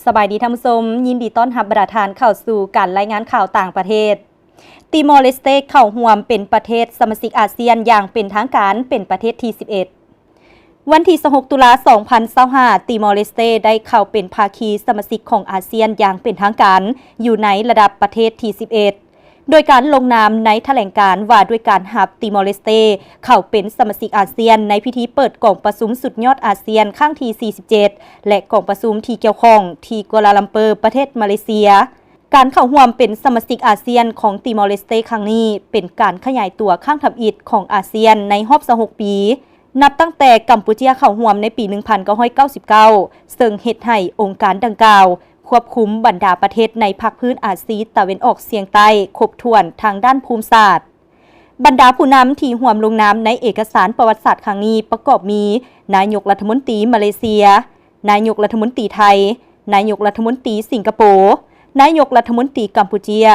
ສະບາຍດີທ່ານຜູ້ຊົມ, ຍິນດີຕ້ອນຮັບບັນດາທ່ານເຂົ້າສູ່ການລາຍງານຂ່າວຕ່າງປະເທດ. ຕີມໍເລສເຕເຂົ້າຮ່ວມເປັນປະເທດສະມາຊິກອາຊຽນຢ່າງເປັນທາງການ ເປັນປະເທດທີສິບເອັດ. ວັນທີຊາວຫົກ ຕຸລາ ສອງພັນຊາວຫ້າ ຕີມໍເລສເຕໄດ້ເຂົ້າເປັນພາຄີສະມາຊິກຂອງອາຊຽນຢ່າງເປັນທາງການ ຢູ່ໃນລະດັບປະເທດທີສິບເອັດ. ໂດຍການລົງນາມໃນຖະແຫຼງການວ່າດ້ວຍການຮັບຕີມໍເລສເຕເຂົ້າເປັນສະມາຊິກອາຊຽນ ໃນພິທີເປີດກອງປະຊຸມສຸດຍອດອາຊຽນຄັ້ງທີສີ່ສິບເຈັດ ແລະ ກອງປະຊຸມທີ່ກ່ຽວຂ້ອງທີ່ກົວລາລັມເປີ ປະເທດມາເລເຊຍ. ການເຂົ້າຮ່ວມເປັນສະມາຊິກອາຊຽນຂອງຕີມໍເລສເຕຄັ້ງນີ້ ເປັນການຂະຫຍາຍຕົວຄັ້ງທຳອິດຂອງອາຊຽນໃນຮອບຊາວຫົກປີ. ນັບຕັ້ງແຕ່ກຳປູເຈຍເຂົ້າຮ່ວມໃນປີໜຶ່ງພັນເກົ້າຮ້ອຍເກົ້າສິບເກົ້າ ເຊິ່ງເຮັດໃຫ້ອົງການດັ່ງກ່າວຄວບຄຸມບັນດາປະເທດໃນພາກພື້ນອາຊີຕາເວັນອອກສຽງໃຕ້ຄົບຖ້ວນທາງດ້ານພູມສາດ. ບັນດາຜູ້ນຳທີ່ຮ່ວມລົງນາມໃນເອກະສານປະຫວັດສາດຄັ້ງນີ້ປະກອບມີ ນາຍົກລັດຖະມົນຕີມາເລເຊຍ, ນາຍົກລັດຖະມົນຕີໄທ, ນາຍົກລັດຖະມົນຕີສິງກະໂປ, ນາຍົກລັດຖະມົນຕີກຳປູເຈຍ,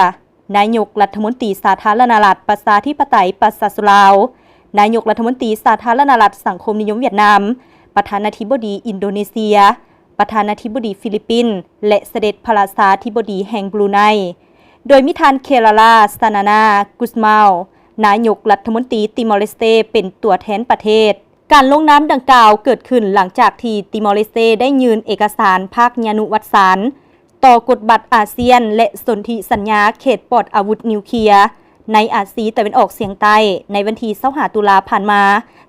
ນາຍົກລັດຖະມົນຕີສາທາລະນະລັດປະຊາທິປະໄຕປະຊາຊົນລາວ, ນາຍົກລັດຖະມົນຕີສາທາລະນະລັດສັງຄົມນິຍົມຫວຽດນາມ, ປະທານາທິບໍດີອິນໂດເນເຊຍ, ປະທານາທິບໍດີຟີລິບປິນ ແລະ ສະເດັດພະລາຊາທິບໍດີແຫ່ງບຣູໄນ, ໂດຍມີທ່ານ ເຄລາລາ ຊານານາ ກຸສມາວ ນາຍົກລັດຖະມົນຕີຕີມໍເລສເຕ ເປັນຕົວແທນປະເທດ. ການລົງນາມດັ່ງກ່າວເກີດຂຶ້ນຫຼັງຈາກທີ່ຕີມໍເລສເຕໄດ້ຍື່ນເອກະສານພາກຍານຸວັດສານ ຕໍ່ກົດບັດອາຊຽນ ແລະ ສົນທິສັນຍາເຂດປອດອາວຸດນິວເຄຍໃນອາຊີຕາເວັນອອກສຽງໃຕ້ ໃນວັນທີຊາວຫ້າ ຕຸລາຜ່ານມາ,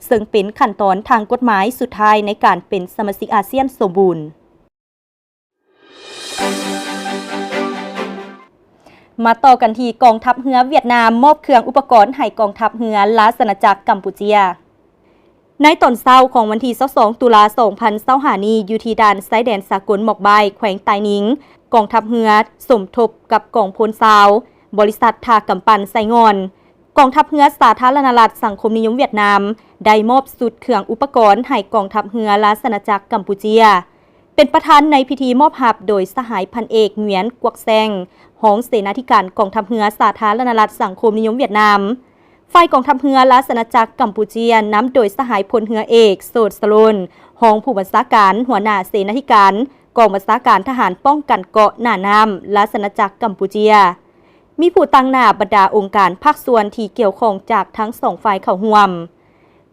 ເຊິ່ງເປັນຂັ້ນຕອນທາງກົດໝາຍສຸດທ້າຍໃນການເປັນສະມາຊິກອາຊຽນສົມບູນ. ມາຕໍ່ກັນທີ່ກອງທັບເຮືອຫວຽດນາມມອບເຄື່ອງອຸປະກອນໃຫ້ກອງທັບເຮືອລາຊະອານາຈັກກຳປູເຈຍ. ໃນຕອນເຊົ້າຂອງວັນທີຊາວສອງ ຕຸລາ ສອງພັນຊາວຫ້ານີ້ ຢູ່ທີ່ດ່ານຊາຍແດນສາກົນໝອກບາຍ ແຂວງຕາຍນິງ, ກອງທັບເຮືອສົມທົບກັບກອງພົນຊາວ ບໍລິສັດທ່າກຳປັ່ນໄຊງ່ອນ, ກອງທັບເຮືອສາທາລະນະລັດສັງຄົມນິຍົມຫວຽດນາມ ໄດ້ມອບຊຸດເຄື່ອງອຸປະກອນໃຫ້ກອງທັບເຮືອລາຊະອານາຈັກກຳປູເຈຍ. ເປັນປະທານໃນພິທີມອບຮັບໂດຍສະຫາຍພັນເອກ ຫງວຽນ ກວັກແຊງ ຮອງເສນາທິການກອງທັບເຮືອສາທາລະນະລັດສັງຄົມນິຍົມຫວຽດນາມ. ຝ່າຍກອງທັບເຮືອລາຊະອານາຈັກກຳປູເຈຍ ນຳໂດຍສະຫາຍພົນເຮືອເອກ ໂສດ ສະໂລນ ຮອງຜູ້ບັນຊາການ ຫົວໜ້າເສນາທິການກອງບັນຊາການທະຫານປ້ອງກັນເກາະໜ້ານ້ຳລາຊະອານາຈັກກຳປູເຈຍ. ມີຜູ້ຕາງໜ້າບັນດາອົງການພາກສ່ວນທີ່ກ່ຽວຂ້ອງຈາກທັງສອງຝ່າຍເຂົ້າຮ່ວມ.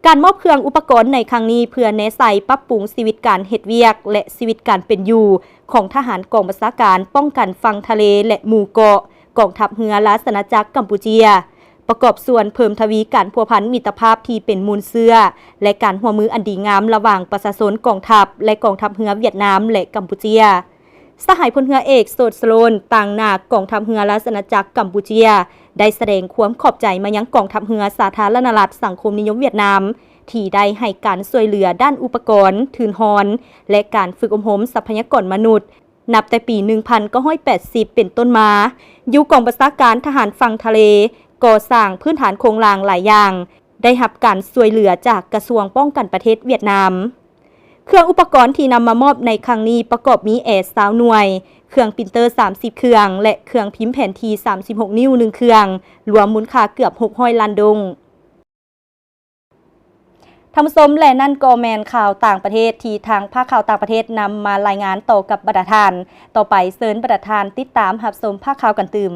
ການມອບເຄື່ອງອຸປະກອນໃນຄັ້ງນີ້ ເພື່ອແນໃສ່ປັບປຸງຊີວິດການເຮັດວຽກ ແລະ ຊີວິດການເປັນຢູ່ຂອງທະຫານກອງບັນຊາການປ້ອງກັນຝັ່ງທະເລ ແລະ ໝູ່ເກາະ ກອງທັບເຮືອລາຊະອານາຈັກກຳປູເຈຍ, ປະກອບສ່ວນເພີ່ມທະວີການພົວພັນມິດຕະພາບທີ່ເປັນມູນເຊື້ອ ແລະ ການຮ່ວມມືອັນດີງາມລະຫວ່າງປະຊາຊົນກອງທັບ ແລະ ກອງທັບເຮືອຫວຽດນາມ ແລະ ກຳປູເຈຍ. ສະຫາຍພົນເຮືອເອກ ໂສດ ສະໂລນ ຕາງໜ້າກອງທັບເຮືອລາຊະອານາຈັກກຳປູເຈຍ ໄດ້ສະແດງຄວາມຂອບໃຈມາຍັງກອງທັບເຮືອສາທາລະນະລັດສັງຄົມນິຍົມຫວຽດນາມ ທີ່ໄດ້ໃຫ້ການຊ່ວຍເຫຼືອດ້ານອຸປະກອນ, ທຶນຮອນ ແລະ ການຝຶກອົບຮົມຊັບພະຍາກອນມະນຸດ ນັບແຕ່ປີໜຶ່ງພັນເກົ້າຮ້ອຍແປດສິບເປັນຕົ້ນມາ, ຢູ່ກອງບັນຊາການທະຫານຝັ່ງທະເລ ກໍ່ສ້າງພື້ນຖານໂຄງລ່າງຫຼາຍຢ່າງ ໄດ້ຮັບການຊ່ວຍເຫຼືອຈາກກະຊວງປ້ອງກັນປະເທດຫວຽດນາມ. ເຄື່ອງອຸປະກອນທີ່ນຳມາມອບໃນຄັ້ງນີ້ປະກອບມີແອຊາວໜ່ວຍ, ເຄື່ອງປຣິນເຕີສາມສິບເຄື່ອງ ແລະ ເຄື່ອງພິມແຜນທີ່ສາມສິບຫົກນິ້ວໜຶ່ງເຄື່ອງ, ລວມມູນຄ່າເກືອບຫົກຮ້ອຍລ້ານດົງ. ທ່ານຜູ້ຊົມ, ແລະ ນັ້ນກໍແມ່ນຂ່າວຕ່າງປະເທດທີ່ທາງພາກຂ່າວຕ່າງປະເທດນຳມາລາຍງານຕໍ່ກັບບັນດາທ່ານ. ຕໍ່ໄປເຊີນບັນດາທ່ານຕິດຕາມຮັບຊົມພາກຂ່າວກັນຕື່ມ.